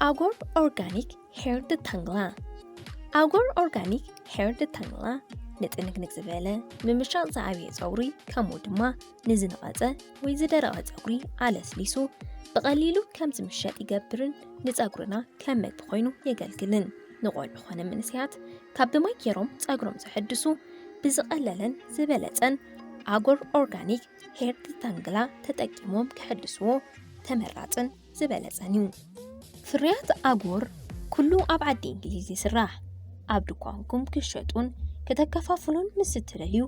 ኣጎር ኦርጋኒክ ሄር ዲታንግላ። ኣጎር ኦርጋኒክ ሄር ዲታንግላ ንጥንቅንቅ ዝበለ፣ ምምሻጥ ዝዓበየ ጸጉሪ፣ ከምኡ ድማ ንዝነቐጸ ወይ ዝደረቐ ጸጉሪ ኣለስሊሱ ብቐሊሉ ከም ዝምሸጥ ይገብርን ንጸጉርና ከም መግቢ ኮይኑ የገልግልን። ንቆልዑ ኾነ መንእሰያት ካብ ብማይ ገይሮም ጸጉሮም ዘሐድሱ ብዝቐለለን ዝበለጸን ኣጎር ኦርጋኒክ ሄር ዲታንግላ ተጠቂሞም ክሕድስዎ ተመራጽን ዝበለጸን እዩ። ፍርያት ኣጎር ኩሉ ኣብ ዓዲ እንግሊዝ ይስራሕ። ኣብ ድኳንኩም ክሸጡን ከተከፋፍሉን ምስ እትደልዩ፣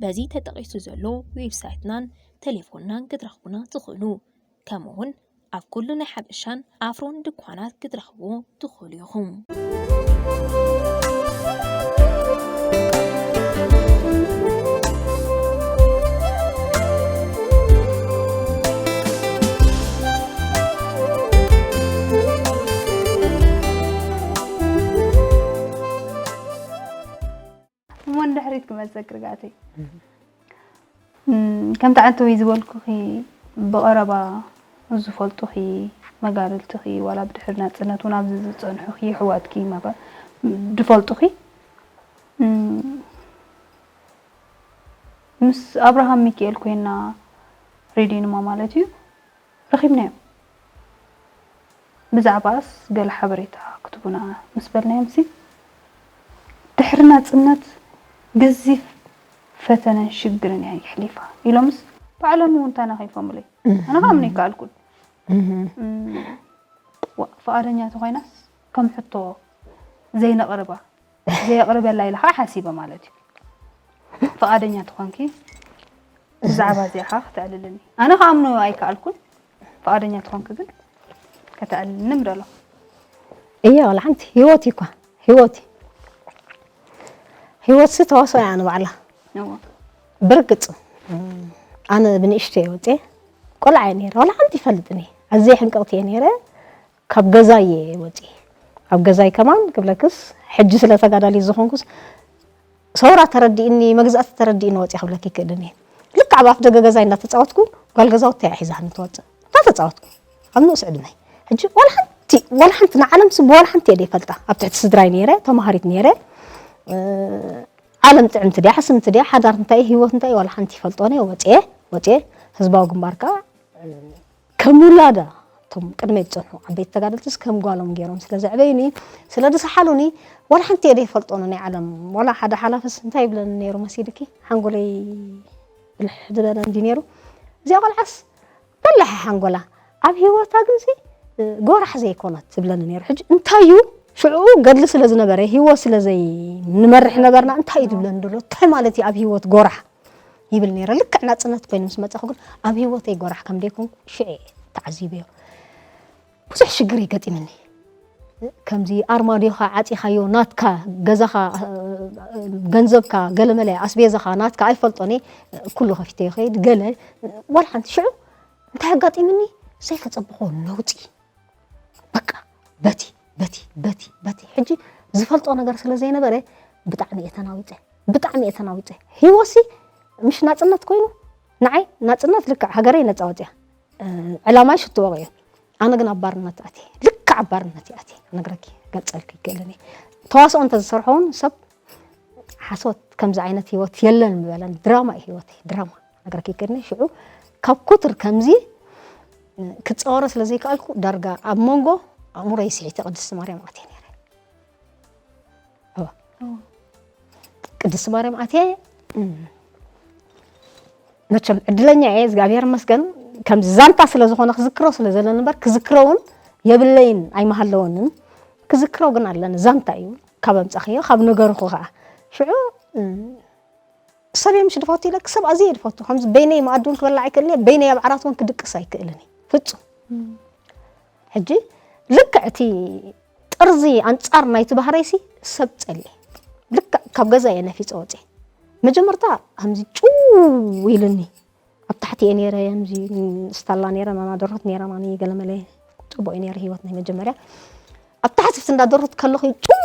በዚ ተጠቒሱ ዘሎ ዌብሳይትናን ቴሌፎንናን ክትረኽቡና ትኽእሉ። ከምኡውን ኣብ ኩሉ ናይ ሓበሻን ኣፍሮን ድኳናት ክትረኽብዎ ትኽእሉ ኢኹም። እሞ ንድሕሪት ክመልሰኪ ርግኣተይ። እም፣ ከምቲ ዓንተወይ ዝበልኩኺ፣ ብቐረባ ዝፈልጡኺ መጋድልትኺ፣ ዋላ ብድሕሪ ናጽነት እውን ኣብዚ ዝጸንሑኺ የሕዋትኪ መጋ-፣ ዝፈልጡኺ፣ እም፣ ምስ ኣብርሃም ሚኪኤል ኮይና ሬድዮ ንማ ማለት እዩ ረኺብናዮም። ብዛዕባስ ገለ ሓበሬታ ክትቡና ምስ በልናዮምሲ፣ ድሕሪ ናጽነት ገዚፍ ፈተነን ሽግርን እያ የሕሊፋ ኢሎምስ፣ ባዕሎም እውን ተናኺፎምለይ። ኣነ ከዓ ምነይ ከኣልኩን። እም፣ ዋ-፣ ፍቓደኛ ተኾይናስ ከም ሕቶ ዘይነቕርባ፣ ዘየቕርበላ ኢለ ከዓ ሓሲበ ማለት እዩ። ፍቓደኛ ተኾንኪ ብዛዕባ እዚኣ ከዓ ከተዕልልኒ። ኣነ ክኣምኖ ኣይከኣልኩን። ፍቓደኛ ተኾንኪ ግን ከተዕልልኒ ምደሎ። እየ፣ ዋላ ሓንቲ ህይወት እዩ እኳ፣ ህይወት እዩ። ህይወትሲ ተዋስኦ እያ ንባዕላ። እዎ። ብርግጽ፣ ኣነ ብንእሽተይ ወጽየ፣ ቆልዓ እየ ነይረ፣ ዋላ ሓንቲ ይፈልጥን እየ። ኣዝየ ሕንቅቕቲ እየ ነይረ። ካብ ገዛይ እየ ወጽየ። ኣብ ገዛይ ከማን ክብለክስ፣ ሕጂ ስለ ተጋዳሊት ዝኾንኩስ፣ ሰውራ ተረዲእኒ፣ መግዛእቲ ተረዲእኒ ወጽየ ክብለኪ ይክእልን እየ። ልክዕ ኣብ ኣፍ ደገ ገዛይ እንዳተጻወትኩ፣ ጓል ገዛውተይ እያ ሒዛኒ ትወጽእ። እንዳተጻወትኩ፣ ኣብ ንኡስ ዕድመይ። ሕጂ ዋላ ሓንቲ፣ ዋላ ሓንቲ ንዓለም ስብ ዋላ ሓንቲ እየ ዘይፈልጣ። ኣብ ትሕቲ ስድራይ ነይረ፣ ተማሃሪት ነይረ። እ፣ ዓለም ጥዕምቲ ድያ፣ ሕስምቲ ድያ፣ ሓዳር እንታይ፣ ህይወት እንታይ፣ ዋላ ሓንቲ ይፈልጦን እየ። ወጽየ፣ ወጽየ፣ ህዝባዊ ግንባር ከኣ ከም ውላዳ፣ እቶም ቅድመይ ዝጸንሑ ዓበይቲ ተጋደልትስ ከም ጓሎም ገይሮም ስለ ዘዕበዩኒ፣ ስለ ዝሰሓሉኒ፣ ዋላ ሓንቲ እየ ዘይፈልጦ ናይ ዓለም፣ ዋላ ሓደ ሓላፍስ እንታይ ይብለኒ ነይሩ መሲልኪ? ሓንጎለይ ብልሕ ዝበለ እንዲ ነይሩ። እዚኣ ቆልዓስ በላሒ ሓንጎላ፣ ኣብ ህይወታ ግንሲ፣ እ፣ ጎራሕ ዘይኮነት ትብለኒ ነይሩ። ሕጂ እንታይ እዩ? ሽዑ ገድሊ ስለ ዝነበረ፣ ህይወት ስለ ዘይንመርሕ ነበርና፣ እንታይ እዩ ዝብለኒ ዘሎ? እንታይ ማለት እዩ ኣብ ህይወት ጎራሕ? ይብል ነይረ። ልክዕ ናጽነት ኮይኑ ምስ መጻኹ ግን፣ ኣብ ህይወተይ ጎራሕ ከም ደይኮንኩ ሽዑ እየ ተዓዚበዮ። ብዙሕ ሽግር እዩ ገጢምኒ። ከምዚ ኣርማድዮኻ ዓጺኻዮ፣ ናትካ፣ ገዛኻ፣ ገንዘብካ፣ ገለመለ ኣስቤዛኻ ናትካ ኣይፈልጦን እየ። ኩሉ ከፊተዮ ይኸይድ፣ ገለ፣ ዋላ ሓንቲ ሽዑ እንታይ ኣጋጢምኒ? ዘይተጸበኹዎ ነውጺ። በቃ በቲ፣ በቲ፣ በቲ፣ በቲ። ሕጂ ዝፈልጦ ነገር ስለ ዘይነበረ ብጣዕሚ እየ ተናዊጸ። ብጣዕሚ እየ ተናዊጸ። ህይወትሲ ምሽ ናጽነት ኮይኑ፣ ንዓይ ናጽነት ልክዕ ሃገረይ ነጻ ወጽያ። እ፣ ዕላማይ ሽቶ ወቒዑ። ኣነ ግን ኣብ ባርነት ኣትየ። ልክዕ ኣብ ባርነት እየ ኣትየ። ክነግረኪ፣ ገልጸልኪ ይክእልን እየ። ተዋስኦ እንተዝሰርሖ እውን ሰብ ሓሶት ከምዚ ዓይነት ህይወት የለን ምበለን። ድራማ እዩ ህይወተይ፣ ድራማ። ክነግረኪ ይክእልን እየ። ሽዑ ካብ ኩትር ከምዚ ክጻወሮ ስለ ዘይከኣልኩ ዳርጋ ኣብ መንጎ ኣእምሮይ ስሒተ ቅድስቲ ማርያም ኣትየ ነይረ። እወ። እወ። ቅድስቲ ማርያም ኣትየ፣ እም፣ መቸም ዕድለኛ እየ፣ እግዚኣብሔር ይመስገን። ከምዚ ዛንታ ስለ ዝኾነ ክዝክሮ ስለ ዘለኒ እምበር፣ ክዝክሮ እውን የብለይን ኣይምሃለወንን። ክዝክሮ ግን ኣለኒ፣ ዛንታ እዩ። ካብ ኣምጻኽዮ፣ ካብ ነገርኹ ኸዓ። ሽዑ፣ እም፣ ሰብ እየ ምሽ ድፈቱ ኢለ፣ ክሰብ ኣዝየ ድፈቱ። ከምዚ በይነይ መኣዲ እውን ክበልዕ ኣይክእልን እየ፣ በይነይ ኣብ ዓራት እውን ክድቅስ ኣይክእልን እየ። ፍጹም። እም። ሕጂ ልክዕ እቲ ጥርዚ ኣንጻር ናይቲ ባህረይሲ ሰብ ጸልየ። ልክዕ ካብ ገዛ እየ ነፊጸ ወጽየ። መጀመርታ ከምዚ ጭው ኢሉኒ። ኣብ ታሕቲ እየ ነይረ፣ ከምዚ ስታላ ነይረ፣ ማማ ደርሁት ነይረ፣ ማኒ ገለመለ ጽቡቕ እዩ ነይረ ህይወት ናይ መጀመርያ። ኣብ ታሕቲ ኣብቲ እንዳደርሁት ከለኹ ጭው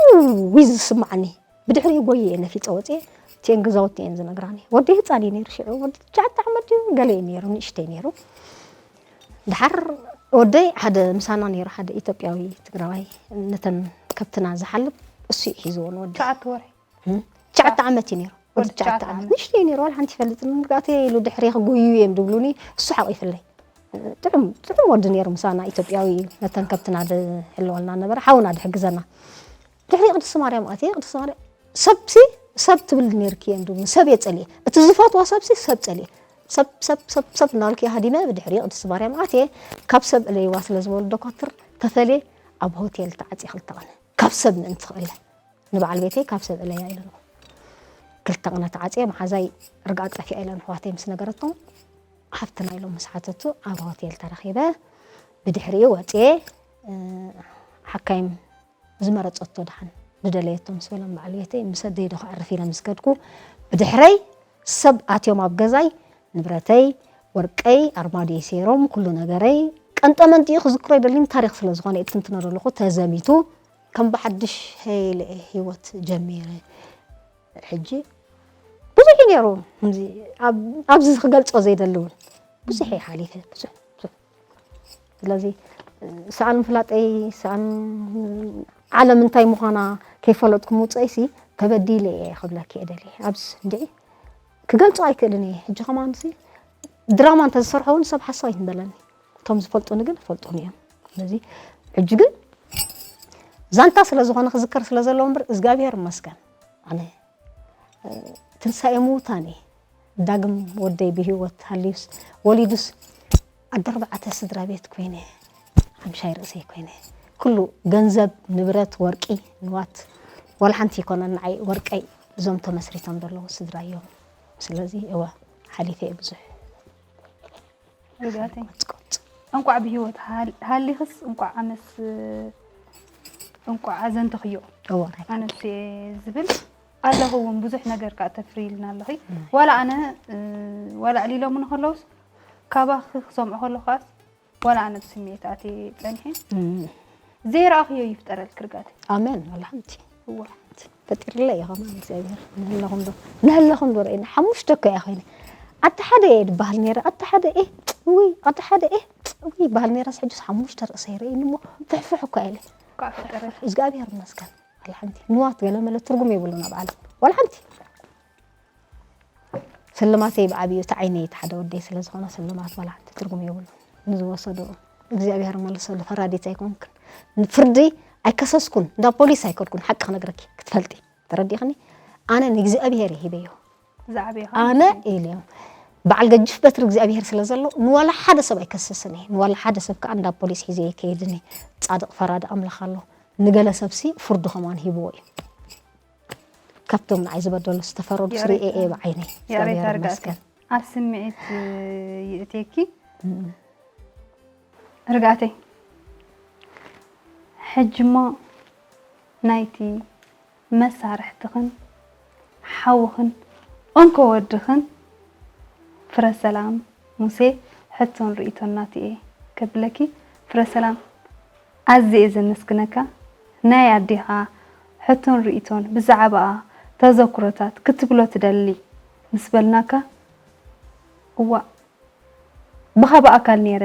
እዩ ዝስማዓኒ። ብድሕሪኡ ጎየ እየ ነፊጸ ወጽየ። እቲአን ገዛውቲ እየን ዝነግራኒ። ወዲ ህጻን እዩ ነይሩ ሽዑ፣ ወዲ ትሽዓተ ዓመት ድዩ ገለ እዩ ነይሩ፣ ንእሽተይ ነይሩ። ድሓር ወደይ ሓደ ምሳና ነይሩ፣ ሓደ ኢትዮጵያዊ ትግራዋይ፣ ነተን ከብትና ዝሓልብ እሱ እዩ ሒዝዎ ንወደይ። ትሽዓተ ወርሒ። እም? ትሽዓተ ዓመት እዩ ነይሩ። ወዲ ወዲ ትሽዓተ ትሽዓተ ዓመት። ዓመት። ንእሽተይ ነይሩ፣ ዋላ ሓንቲ ይፈልጥን። ንጋቴ ኢሉ ድሕሪ ክጉዩ እዮም ድብሉኒ፣ እሱ ሓቂፍለይ። ጥዑም፣ ጥዑም ወዲ ነይሩ ምሳና፣ ኢትዮጵያዊ እዩ። ነተን ከብትና ድሕልወልና ነበረ፣ ሓውና ድሕግዘና። ድሕሪ ቅድስቲ ማርያም ኣትየ፣ ቅድስቲ ማርያም፣ ሰብሲ፣ ሰብ ትብል ነይርኪ እዮም ድብሉኒ፣ ሰብ እየ ጸሊኤ። እቲ ዝፈትዋ ሰብሲ፣ ሰብ ጸሊኤ። ሰብ፣ ሰብ፣ ሰብ፣ ሰብ እናበልኩ ሃዲመ፣ ብድሕሪ ቅድስቲ ማርያም ኣትየ፣ ካብ ሰብ እለይዋ ስለ ዝበሉ ዶኳትር፣ ተፈልየ ኣብ ሆቴል ተዓጽየ ክልተ ቀነ። ካብ ሰብ ምእንቲ ክእለ። ንበዓል ቤተይ ካብ ሰብ እለያ ኢለንኹ። ክልተ ቀነ ተዓጽየ፣ መሓዛይ ርግኣት ጠፊኣ ኢለን ኣሕዋተይ ምስ ነገረቶም፣ ሃፍትና ኢሎም ምስ ሓተቱ፣ ኣብ ሆቴል ተረኺበ። ብድሕሪኡ ወጽየ፣ እ፣ ሓካይም ዝመረጸቶ ደሓን ዝደለየቶ ምስ በሎም በዓል ቤተይ፣ ምስ ኣደይ ዶ ከዕርፍ ኢለ ምስ ከድኩ፣ ብድሕረይ ሰብ ኣትዮም ኣብ ገዛይ፣ ንብረተይ፣ ወርቀይ፣ ኣርማድዮይ ሰይሮም፣ ኩሉ ነገረይ፣ ቀንጠ መንጢኡ ክዝክሮ ኣይደልን፣ ታሪኽ ስለ ዝኾነ እትንትኖ ዘለኹ ተዘሚቱ፣ ከም ብሓድሽ ሄለ ህይወት ጀሚረ። ሕጂ ብዙሕ እዩ ነይሩ፣ ከምዚ ኣብ-፣ ኣብዚ ክገልጾ ዘይደሊ እውን ብዙሕ እየ ሓሊፈ፣ ብዙሕ፣ ብዙሕ። ስለዚ፣ ሰኣን ምፍላጠይ፣ ሰኣን ዓለም እንታይ ምዃና ከይፈለጥኩ ምውፀይሲ፣ ተበዲለ እየ ክብለኪ እየ ደልየ። ኣብዚ እንድዒ ክገልጾ ኣይክእልን እየ። ሕጂ ከማንሲ፣ ድራማ እንተዝሰርሖ እውን ሰብ ሓሳብ ኣይትንበለኒ። እቶም ዝፈልጡኒ ግን ይፈልጡኒ እዮም። ስለዚ፣ ሕጂ ግን ዛንታ ስለ ዝኾነ ክዝከር ስለ ዘለዎ እምበር፣ እግዚኣብሔር ይመስገን። ኣነ፣ እ፣ ትንሳኤ ምዉታን እየ። ዳግም ወደይ ብህይወት ሃልዩስ፣ ወሊዱስ፣ ኣደ ኣርባዕተ ስድራ ቤት ኮይነ፣ ሓምሻይ ርእሰይ ኮይነ። ኩሉ ገንዘብ፣ ንብረት፣ ወርቂ፣ ንዋት፣ ዋላ ሓንቲ ይኮነን ንዓይ ወርቀይ፣ እዞም ተመስሪቶም ዘለዉ ስድራ እዮም። ስለዚ፣ እወ፣ ሓሊፈ እየ ብዙሕ። ርግኣተይ። ቆጽቆጽ። እንቋዕ ብህይወት ሃል-፣ ሃሊኽስ እንቋዕ ኣነስ፣ እንቋዕ ኣዘንተኽዮ። እወ፣ ራይ። ኣነስ እየ ዝብል ኣለኹ እውን ብዙሕ ነገር ከዓ ተፍርይልና ኣለኺ። እም። ዋላ ኣነ፣ እ፣ ዋላ ዕሊሎምኒ ከለውስ ካባኺ ክሰምዖ ከለኹ ከዓስ ዋላ ኣነ ብስምዒት ኣትየ ጸኒሐ። እም። ዘይረኣኽዮ ይፍጠረልኪ ርግኣተይ። ኣሜን። ዋላ ሓንቲ። እዋ። ፈጢርለይ እዩ ከማን እግዚኣብሔር። ንህለኹም ዶ፣ ንህለኹም ዶ ርኢና። ሓሙሽተ እኮ እያ ኮይነ። ኣቲ ሓደ እየ ድበሃል ነይረ። ኣቲ ሓደ እየ፣ ውይ፣ ኣቲ ሓደ እየ፣ ውይ፣ ይበሃል ነይረስ ሕጅስ ሓሙሽተ ርእሰይ ርእይኒ እሞ ፍሕፍሕ እኮ እየ ኢለ። እኳ ፈጠረልኪ። እግዚኣብሔር ይመስገን። ዋላ ሓንቲ። ንዋት ገለ መለ ትርጉም የብሉን ኣብ ዓለም። ዋላ ሓንቲ። ስልማተይ ብዓብዩ እቲ ዓይነይ እቲ ሓደ ወደይ ስለ ዝኾነ ስልማት ዋላ ሓንቲ ትርጉም የብሉን። ንዝወሰዶ እግዚኣብሔር መልሰሉ። ፈራዲት ኣይኮንክን። ንፍርዲ ኣይከሰስኩን፣ እንዳ ፖሊስ ኣይከድኩን፣ ሓቂ ክነግረኪ ክትፈልጢ። ተረዲእኽኒ? ኣነ ንእግዚኣብሔር እየ ሂበዮ። ዝዓበየ ኣነ ኢለዮ። በዓል ገጅፍ በትሪ እግዚኣብሔር ስለ ዘሎ ንዋላ ሓደ ሰብ ኣይከስስን እየ። ንዋላ ሓደ ሰብ ከዓ እንዳ ፖሊስ ሒዘ ኣይከይድን እየ። ጻድቕ ፈራዲ ኣምላኽ ኣሎ። ንገለ ሰብሲ ፍርዱ ከማን ሂብዎ እዩ። ካብቶም ንዓይ ዝበደሉ ዝተፈረዱ የሬት ስሪኤ እየ ብዓይነይ። የሬት እግዚኣብሔር ኣርጋት ይመስገን። ኣብ ስምዒት ይእትየኪ። እም። ርግኣተይ፣ ሕጂ እሞ ናይቲ መሳርሕትኽን ሓውኽን እንኮ ወድኽን ፍረሰላም ሙሴ ሕቶን ርእይቶን ናቱ እየ ከብለኪ። ፍረሰላም፣ ኣዝየ እየ ዘመስግነካ። ናይ ኣዴኻ ሕቶን ርእይቶን ብዛዕባኣ ተዘክሮታት ክትብሎ ትደሊ ምስ በልናካ፣ እዋእ፣ ብኻ ብኣካል ነይረ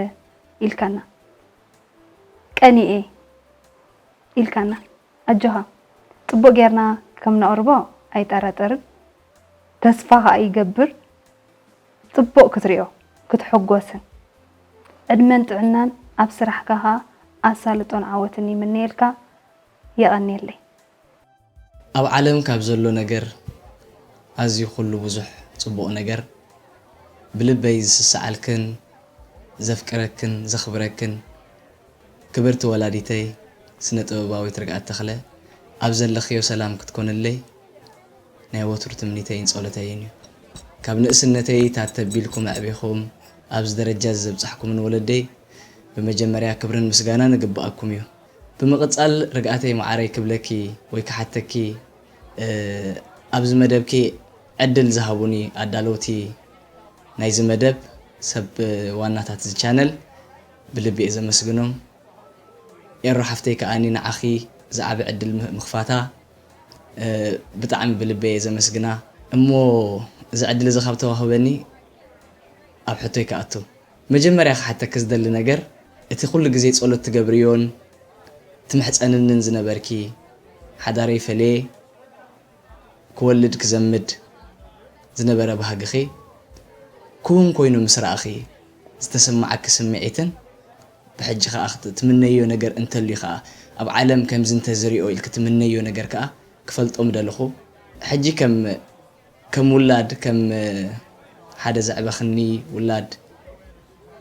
ኢልካና፣ ቀኒኤ ኢልካና። ኣጆኻ፣ ጽቡቕ ጌርና ከም ነቕርቦ ኣይጠራጠርን። ተስፋ ኸኣ ይገብር፣ ጽቡቕ ክትሪኦ፣ ክትሕጎስን። ዕድመን ጥዕናን ኣብ ስራሕካ ኸኣ ኣሳልጦን ዓወትን ይምነየልካ። የቐንየለይ። ኣብ ዓለም ካብ ዘሎ ነገር ኣዝዩ ኩሉ ብዙሕ ጽቡቕ ነገር ብልበይ ዝስስዓልክን ዘፍቅረክን ዘኽብረክን ክብርቲ ወላዲተይ ስነ ጥበባዊት ርግኣት ተኽለ ኣብ ዘለኽዮ ሰላም ክትኮንለይ ናይ ወትሩ ትምኒተይን ጸሎተይን እዩ። ካብ ንእስነተይ ታተቢልኩም ኣዕቢኹም ኣብዚ ደረጃ እዚ ዘብጻሕኩምን ወለደይ ብመጀመርያ ክብርን ምስጋናን ይግብኣኩም እዩ። ብምቕጻል ርግኣተይ መዓረይ ክብለኪ ወይ ክሓተኪ፣ እ፣ ኣብዚ መደብኪ ዕድል ዝሃቡኒ ኣዳለውቲ ናይዚ መደብ ሰብ ዋናታት እዚ ቻነል ብልቢ እየ ዘመስግኖም። ኤሮ ሓፍተይ ከኣኒ ንዓኺ ዝዓቢ ዕድል ም-፣ ምኽፋታ፣ እ፣ ብጣዕሚ ብልቢ እየ ዘመስግና። እሞ እዚ ዕድል እዚ ካብ ተዋህበኒ ኣብ ሕቶይ ክኣቱ። መጀመርያ ክሓተኪ ዝደሊ ነገር፣ እቲ ኩሉ ግዜ ጸሎት ትገብርዮን ትምሕጸንንን ዝነበርኪ፣ ሓዳረይ ፈልየ ክወልድ ክዘምድ ዝነበረ ባህግኺ ክውን ኮይኑ ምስ ረኣኺ ዝተሰማዓኪ ስምዒትን ብሕጂ ከኣ ክት-፣ ትምነዮ ነገር እንተልዩ ከኣ ኣብ ዓለም ከምዚ እንተዝሪኦ ኢልኪ ትምነዮ ነገር ከኣ ክፈልጦ ምደለኹ። ሕጂ ከም ከም ውላድ፣ ከም ሓደ ዘዕበኽኒ ውላድ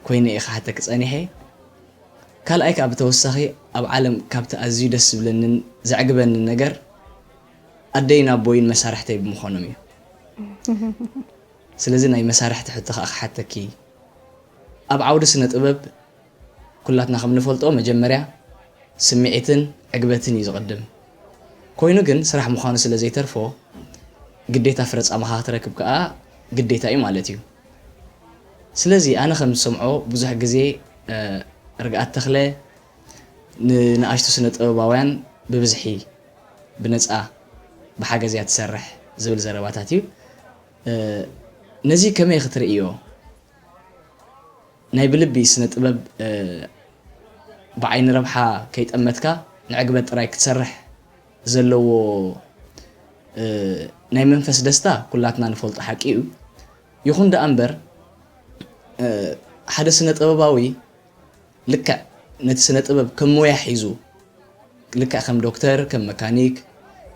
ኮይነ እየ ክሓተኪ ጸኒሐ። ካልኣይ ከኣ ብተወሳኺ ኣብ ዓለም ካብቲ ኣዝዩ ደስ ዝብለንን ዘዕግበንን ነገር ኣደይን ኣቦይን መሳርሕተይ ብምዃኖም እዩ። ስለዚ ናይ መሳርሕቲ ሕቶ ከኣ ክሓተኪ። ኣብ ዓውዲ ስነ ጥበብ ኩላትና ከም ንፈልጦ መጀመርያ ስምዒትን ዕግበትን እዩ ዝቕድም። ኮይኑ ግን ስራሕ ምዃኑ ስለ ዘይተርፎ ግዴታ ፍረ ጻማኻ ክትረክብ ከኣ ግዴታ እዩ ማለት እዩ። ስለዚ ኣነ ከም ዝሰምዖ ብዙሕ ግዜ፣ እ፣ ርግኣት ተኽለ ንንኣሽቱ ስነ ጥበባውያን ብብዝሒ ብነጻ ብሓገዝ እያ ትሰርሕ ዝብል ዘረባታት እዩ። እ፣ ነዚ ከመይ ክትርእዮ? ናይ ብልቢ ስነ ጥበብ፣ እ፣ ብዓይኒ ረብሓ ከይጠመትካ ንዕግበት ጥራይ ክትሰርሕ ዘለዎ፣ እ፣ ናይ መንፈስ ደስታ ኩላትና ንፈልጦ ሓቂ እዩ። ይኹን ደኣ እምበር፣ እ፣ ሓደ ስነ ጥበባዊ ልክዕ ነቲ ስነ ጥበብ ከም ሞያ ሒዙ፣ ልክዕ ከም ዶክተር፣ ከም መካኒክ፣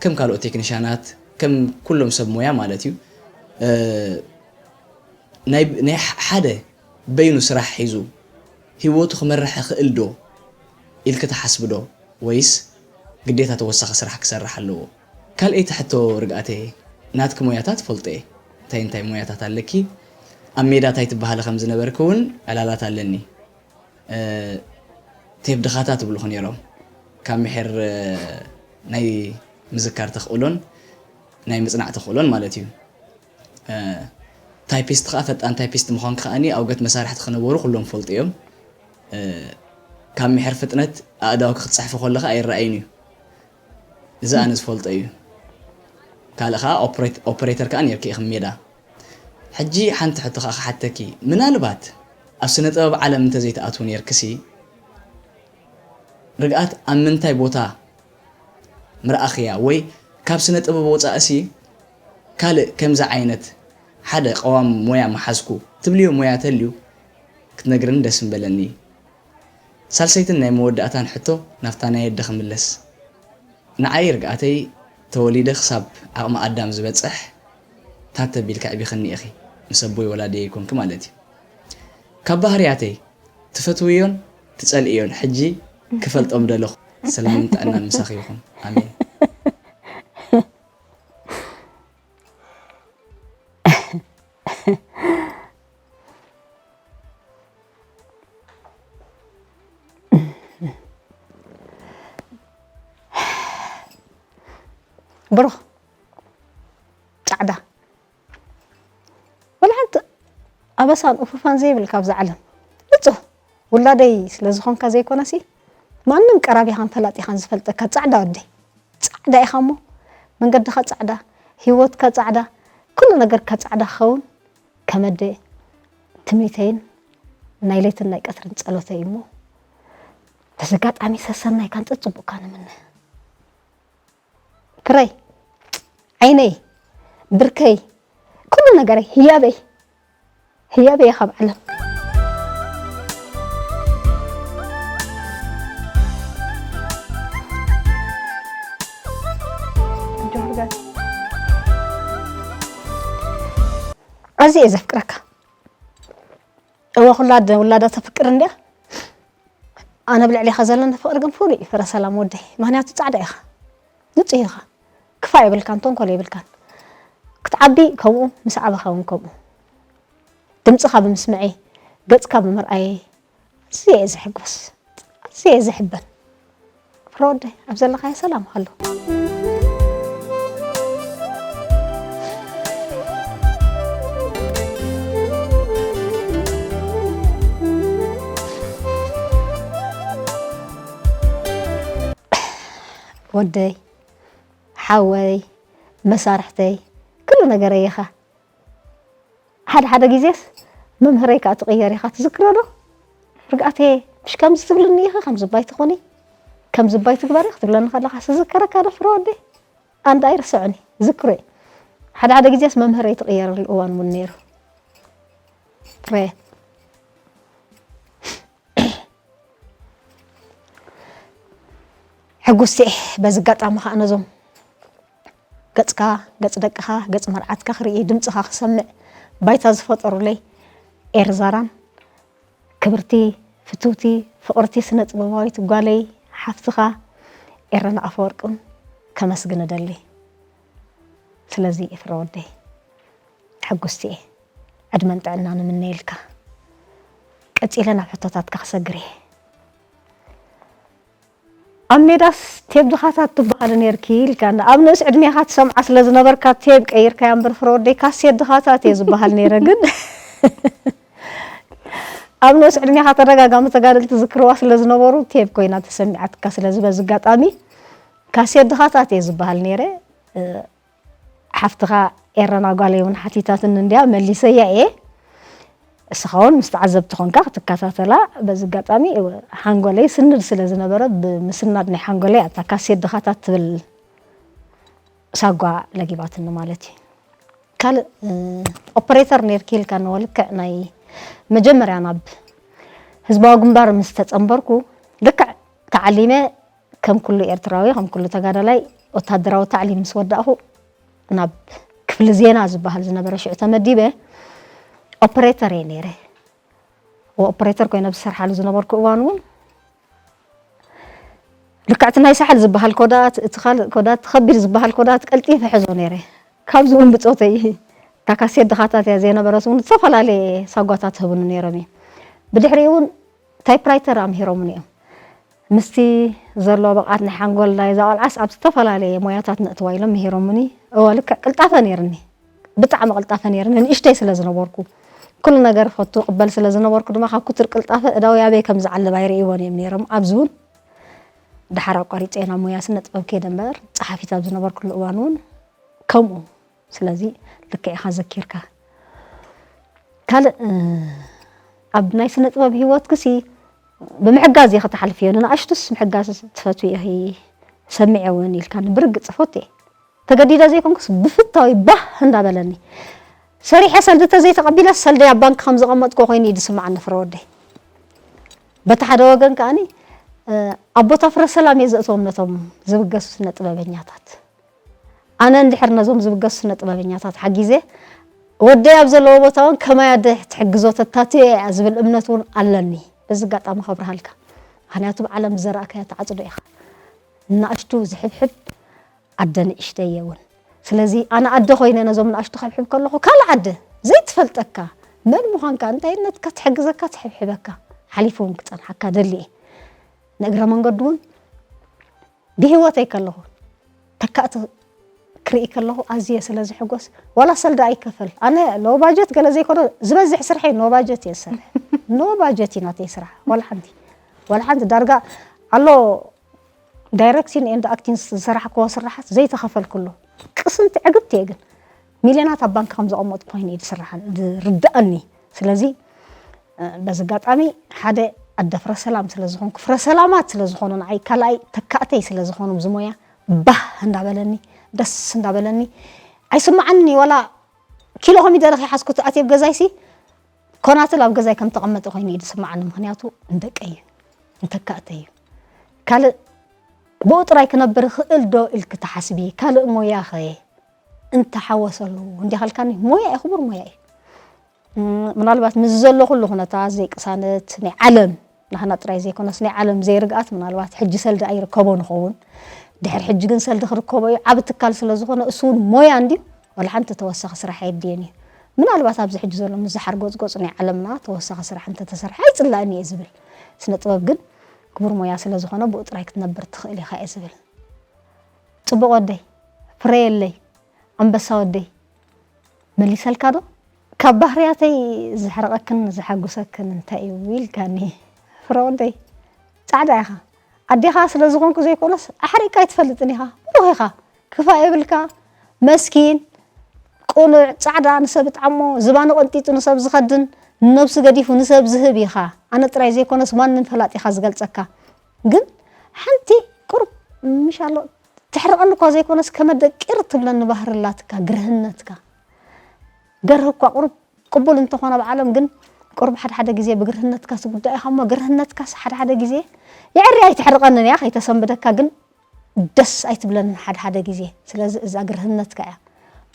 ከም ካልኦት ቴክኒሻናት፣ ከም ኩሎም ሰብ ሞያ ማለት እዩ፣ እ፣ ናይ፣ ናይ ሓደ በይኑ ስራሕ ሒዙ ህይወቱ ክመርሕ ይኽእል ዶ ኢልኪ ትሓስቢ ዶ? ወይስ ግዴታ ተወሳኺ ስራሕ ክሰርሕ ኣለዎ? ካልኣይቲ ሕቶ ርግኣተይ፣ ናትኪ ሞያታት ፈልጦ እየ። እንታይ እንታይ ሞያታት ኣለኪ? ኣብ ሜዳ እንታይ ትበሃሊ ከም ዝነበርኪ እውን ዕላላት ኣለኒ። እ፣ ቴፕ ድኻታ ትብልኹ ነይሮም። ካብ ምሒር፣ እ፣ ናይ ምዝካር ተኽእሎን ናይ ምጽናዕ ተኽእሎን ማለት እዩ። እ፣ ታይፒስት ከኣ ፈጣን ታይፒስት ምዃንኪ ከኣኒ ኣውገት መሳርሕቲ ክነበሩ ኩሎም ፈልጡ እዮም። እ፣ ካብ ምሒር ፍጥነት ኣእዳውኪ ክትጽሕፊ ከለኻ ኣይረኣይን እዩ። እዚ ኣነ ዝፈልጦ እዩ። ካልእ ከኣ ኦፕሬት-፣ ኦፕሬተር ከኣ ነይርኪ ኢኺ ሜዳ። ሕጂ ሓንቲ ሕቶ ከኣ ክሓተኪ፣ ምናልባት ኣብ ስነ ጥበብ ዓለም እንተዘይትኣትዊ ነይርክሲ፣ ርግኣት ኣብ ምንታይ ቦታ ምረኣኽያ? ወይ ካብ ስነ ጥበብ ወጻእሲ ካልእ ከምዚ ዓይነት ሓደ ቀዋሚ ሞያ ምሓዝኩ ትብልዮ ሞያ ተልዩ ክትነግርኒ ደስ ምበለኒ። ሳልሰይትን ናይ መወዳእታን ሕቶ ናብታ ናይ ኣደ ክምለስ። ንዓይ ርግኣተይ ተወሊደ ክሳብ ዓቕሚ ኣዳም ዝበጽሕ ታት ተቢልኪ ኣዕቢኽኒ ኢኺ፣ ምስ ኣቦይ ወላዲየይ ኮንኪ ማለት እዩ። ካብ ባህርያተይ ትፈትውዮን ትጸልእዮን ሕጂ ክፈልጦ ምደለኹ። ሰላምን ጥዕናን ምሳኺ ይኹን። ኣሜን። ብሩኽ ጻዕዳ ወላ ሓንቲ ኣበሳን ኡፍፋን ዘይብልካ ኣብዛ ዓለም ንጹህ ውላደይ ስለ ዝኾንካ ዘይኮነሲ ማንም ቀራቢኻን ፈላጢኻን ዝፈልጠካ ጻዕዳ ወደይ ጻዕዳ ኢኻ እሞ መንገድኻ ጻዕዳ ህይወትካ ጻዕዳ ኩሉ ነገርካ ጻዕዳ ክኸውን ከመደ ትምኒተይን ናይ ለይትን ናይ ቀትርን ጸሎተይ እሞ በዚ ኣጋጣሚ ሰሰናይካን ጽቡቕካ ንምነ። ፍረይ ዓይነይ ብርከይ ኩሉ ነገረይ ህያበይ ህያበይ ካብ ዓለም ኣዝየ እየ ዘፍቅረካ። እወ ኩላ ኣደ ውላዳ ተፍቅር እንድያ። ኣነ ብልዕሊኻ ዘለኒ ፍቕሪ ግን ፍሉይ እዩ ፍረ ሰላም ወደይ። ምኽንያቱ ጻዕዳ ኢኻ፣ ንጹህ ኢኻ፣ ክፋእ የብልካን፣ ተንኮል የብልካን። ክትዓቢ ከምኡ፣ ምስ ዓበኻ እውን ከምኡ። ድምጽኻ ብምስምዐይ፣ ገጽካ ብምርኣየይ፣ ኣዝየ እየ ዝሕጎስ፣ ኣዝየ እየ ዝሕበን። ፍረ ወደይ፣ ኣብ ዘለኻዮ ሰላም ሃሎ። ወደይ፣ ሓወይ፣ መሳርሕተይ፣ ኩሉ ነገረይ ኢኻ። ሓደ ሓደ ግዜስ መምህረይ ከኣ ትቕየር ኢኻ፣ ትዝክሮ ዶ? ርግኣተየ፣ ምሽ ከምዚ ትብልኒ ኢኺ፣ ከምዚ ባይ ትኾኒ፣ ከምዚ ባይ ትግበሪ ክትብለኒ ከለኻ ስዝከረካ ዶ ፍረ ወደይ? ኣንዳ ኣይርስዖን እዩ፣ ዝክሮ እዩ። ሓደ ሓደ ግዜስ መምህረይ ትቕየረሉ እዋን እውን ነይሩ። ፍረ። ሕጉስቲ እየ በዚ ኣጋጣሚ ከዓ ነዞም ገጽካ፣ ገጽ ደቅኻ፣ ገጽ መርዓትካ ክርኢ፣ ድምጽኻ ክሰምዕ ባይታ ዝፈጠሩለይ ኤርዛራን ክብርቲ፣ ፍትውቲ፣ ፍቕርቲ ስነ ጥበባዊት ጓለይ፣ ሓፍትኻ ኤረና ኣፈወርቅን ከመስግን እደሊ። ስለዚ ኤፍረ ወደይ ሕጉስቲ እየ። ዕድመን ጥዕናን እምነየልካ። ቀጺለ ናብ ሕቶታትካ ክሰግር እየ። ኣብ ሜዳስ ቴብ ድኻታት ትበሃሊ ነይርኪ ኢልካና። ኣብ ንእስ ዕድሜኻ ትሰምዓ ስለ ዝነበርካ ቴብ ቀይርካያ እምበር ፍረ ወደይ ካሴት ድኻታት እየ ዝበሃል ነይረ። ግን ኣብ ንእስ ዕድሜኻ ተደጋጋሚ ተጋደልቲ ዝክርዋ ስለ ዝነበሩ ቴብ ኮይና ተሰሚዓትካ። ስለዚ በዚ ኣጋጣሚ ካሴት ድኻታት እየ ዝበሃል ነይረ። እ፣ ሓፍትኻ ኤረና ጓለይ እውን ሓቲታትኒ እንድያ፣ መሊሰያ እየ። እስኻ እውን ምስ ተዓዘብቲ ኾንካ ክትከታተላ፣ በዚ ኣጋጣሚ ሓንጎለይ ስንድ ስለ ዝነበረ፣ ብምስናድ ናይ ሓንጎለይ ኣብታ ካሴት ድኻታት ትብል ሳጓ ለጊባትኒ ማለት እዩ። ካልእ፣ እ፣ ኦፐሬተር ነይርኪ ኢልካ ንወልክዕ ናይ መጀመርያ ናብ ህዝባዊ ግንባር ምስ ተጸንበርኩ፣ ልክዕ ተዓሊመ ከም ኩሉ ኤርትራዊ፣ ከም ኩሉ ተጋዳላይ፣ ወታደራዊ ታዕሊም ምስ ወዳእኹ፣ ናብ ክፍሊ ዜና ዝበሃል ዝነበረ ሽዑ ተመዲበ፣ ኦፐሬተር እየ ነይረ። ወ-፣ ኦፐሬተር ኮይነ ኣብ ዝሰርሓሉ ዝነበርኩ እዋን እውን፣ ልክዕቲ ናይ ሳሕል ዝበሃል ኮዳት፣ እቲ ካልእ ኮዳት፣ ከቢድ ዝበሃል ኮዳት ቀልጢፈ ሕዞ ነይረ። ካብዚ እውን ብጾተይ፣ እታ ካሴት ድኻታት እያ ዘይነበረስ እውን ዝተፈላለየ ሳጓታት ህቡኒ ነይሮም እዮም። ብድሕሪኡ እውን ታይፕራይተር ኣምሂሮምኒ እዮም። ምስቲ ዘሎ ብቕዓት ናይ ሓንጎል ናይ እዛ ቆልዓስ ኣብ ዝተፈላለየ ሞያታት ነእትዋ ኢሎም ምሂሮምኒ። እወ፣ ልክዕ ቅልጣፈ ነይርኒ። ብጣዕሚ ቅልጣፈ ነይርኒ። ንእሽተይ ስለ ዝነበርኩ፣ ኩሉ ነገር ፈቱ ቅበል ስለ ዝነበርኩ ድማ፣ ካብ ኩቱር ቅልጣፈ እዳዊ ኣበይ ከም ዝዓልብ ኣይርእይዎን እዮም ነይሮም። ኣብዚ እውን ደሓር ኣቋሪጸ ናብ ሞያ ስነ ጥበብ ከይደ እምበር፣ ጸሓፊት ኣብ ዝነበርኩሉ እዋን እውን ከምኡ። ስለዚ ልክዕ ኢኻ ዘኪርካ። ካልእ፣ እ፣ ኣብ ናይ ስነ ጥበብ ህይወትክሲ ብምሕጋዝ ኢኺ ትሓልፍዮ። ንንኣሽቱስ ምሕጋዝ ትፈትዊ ኢኺ፣ ሰሚዐ እውን ኢልካኒ። ብርግጽ እፈቱ እየ። ተገዲደ ዘይኮንኩስ ብፍታዊ ባህ እንዳበለኒ። ሰሪሐ ሰልዲ ተዘይተቐቢለ ሰልደይ ኣብ ባንክ ከም ዘቐመጥኩ ኮይኑ እዩ ዝስምዓኒ ፍረ ወደይ። በቲ ሓደ ወገን ከኣኒ፣ እ፣ ኣብ ቦታ ፍረ ሰላም እየ ዘእትዎም ነቶም ዝብገሱ ስነ ጥበበኛታት። ኣነ እንድሕር ነዞም ዝብገሱ ስነ ጥበበኛታት ሓጊዘ፣ ወደይ ኣብ ዘለዎ ቦታ እውን ከማይ ኣደ ትሕግዞ ተታትዮ እያ ዝብል እምነት እውን ኣለኒ። በዚ ኣጋጣሚ ከብርሃልካ። ምኽንያቱ ብዓለም ዝዘራእካዮ ትዓጽዶ ኢኻ። ንኣሽቱ ዝሕብሕብ ኣደ ንእሽተይ እየ እውን። ስለዚ ኣነ ኣደ ኮይነ ነዞም ንኣሽቱ ከብሕብ ከለኹ፣ ካልእ ኣደ ዘይትፈልጠካ፣ መን ምዃንካ፣ እንታይነትካ ትሕግዘካ፣ ትሕብሕበካ፣ ሓሊፉ እውን ክጸንሓካ ደሊ እየ። ንእግረ መንገዱ እውን ብህይወተይ ከለኹ ተካእቲ ክርኢ ከለኹ ኣዝየ ስለ ዝሕጎስ፣ ዋላ ሰልዲ ኣይከፈል። ኣነ ሎ ባጀት ገለ ዘይኮነ፣ ዝበዝሕ ስርሐይ ኖ ባጀት እየ ዝሰርሕ። ኖ ባጀት እዩ ናተይ ስራሕ። ዋላ ሓንቲ፣ ዋላ ሓንቲ ዳርጋ ኣሎ ዳይሬክሽን ኤንድ ኣክቲንግ ዝሰራሕክዎ ስራሓት ዘይተኸፈልኩሉ። ቅስንቲ ዕግብቲ እየ ግን። ሚልዮናት ኣብ ባንክ ከም ዘቐመጥኩ ኮይኑ እዩ ዝስርሓ-፣ ዝርድኣኒ። ስለዚ፣ እ፣ በዚ ኣጋጣሚ ሓደ ኣደ ፍረ ሰላም ስለ ዝኾንኩ፣ ፍረ ሰላማት ስለ ዝኾኑ ንዓይ፣ ካልኣይ ተካእተይ ስለ ዝኾኑ፣ ኣብዚ ሞያ ባህ እንዳበለኒ፣ ደስ እንዳበለኒ ኣይስምዓንን እዩ። ዋላ ኪሎ ኮሚደረ ከይሓዝኩ ኣትየ ኣብ ገዛይሲ፣ ኮናትል ኣብ ገዛይ ከም ተቐመጠ ኮይኑ እዩ ዝስምዓኒ። ምኽንያቱ ንደቀይ እዩ፣ ንተካእተይ እዩ። ካልእ ብኡ ጥራይ ክነብር ይኽእል ዶ ኢልኪ ትሓስቢ? ካልእ ሞያ ኸ እንተሓወሰሉ እንዲያ ኸልካኒ፣ ሞያ እዩ፣ ክቡር ሞያ እዩ። እም፣ ምናልባት ምስ ዘሎ ኩሉ ኩነታት ዘይቅሳነት ናይ ዓለም፣ ናህና ጥራይ ዘይኮነስ ናይ ዓለም ዘይርግኣት፣ ምናልባት ሕጂ ሰልዲ ኣይርከቦ ንኸውን። ድሕሪ ሕጂ ግን ሰልዲ ክርከቦ እዩ፣ ዓቢ ትካል ስለ ዝኾነ፣ እሱ እውን ሞያ እንድዩ፣ ዋላ ሓንቲ ተወሳኺ ስራሕ ኣየድልዮን እዩ። ምናልባት ኣብዚ ሕጂ ዘሎ ምስ ዝሓርጎጽጎጽ ናይ ዓለምና ተወሳኺ ስራሕ እንተተሰርሐ ኣይጽላእን እየ ዝብል። ስነ ጥበብ ግን ክቡር ሞያ ስለ ዝኾነ ብኡ ጥራይ ክትነብር ትኽእል ኢኻ እየ ዝብል። ጽቡቕ ወደይ፣ ፍረየለይ፣ ኣንበሳ ወደይ፣ መሊሰልካ ዶ? ካብ ባህርያተይ ዘሕርቐክን ዘሓጉሰክን እንታይ እዩ ኢልካኒ? ፍረ ወደይ፣ ጻዕዳ ኢኻ። ኣዴኻ ስለ ዝኾንኩ ዘይኮነስ፣ ኣሕሪቕካ ኣይትፈልጥን ኢኻ። ብሩኽ ኢኻ። ክፋእ የብልካ። መስኪን፣ ቅኑዕ፣ ጻዕዳ፣ ንሰብ እጥዓሞ፣ ዝባኑ ቀንጢጡ ንሰብ ዝኸድን፣ ንነብሱ ገዲፉ ንሰብ ዝህብ ኢኻ። ኣነ ጥራይ ዘይኮነስ ማንም ፈላጥ ኢኻ ዝገልጸካ። ግን ሓንቲ ቁሩብ ምሻሎ ትሕርቐኒ እኳ ዘይኮነስ ከመደቂር ትብለኒ ባህሪ ኣላትካ፣ ግርህነትካ። ገርህ እኳ ቁሩብ ቅቡል እንተኾነ ኣብ ዓለም ግን ቁሩብ ሓደ ሓደ ግዜ ብግርህነትካስ ጉዳይ ኢኻ እሞ ግርህነትካስ ሓደ ሓደ ግዜ የዕሪ ኣይትሕርቐንን እያ ከይተሰንብደካ ግን ደስ ኣይትብለንን ሓደ ሓደ ግዜ። ስለዚ እዛ ግርህነትካ እያ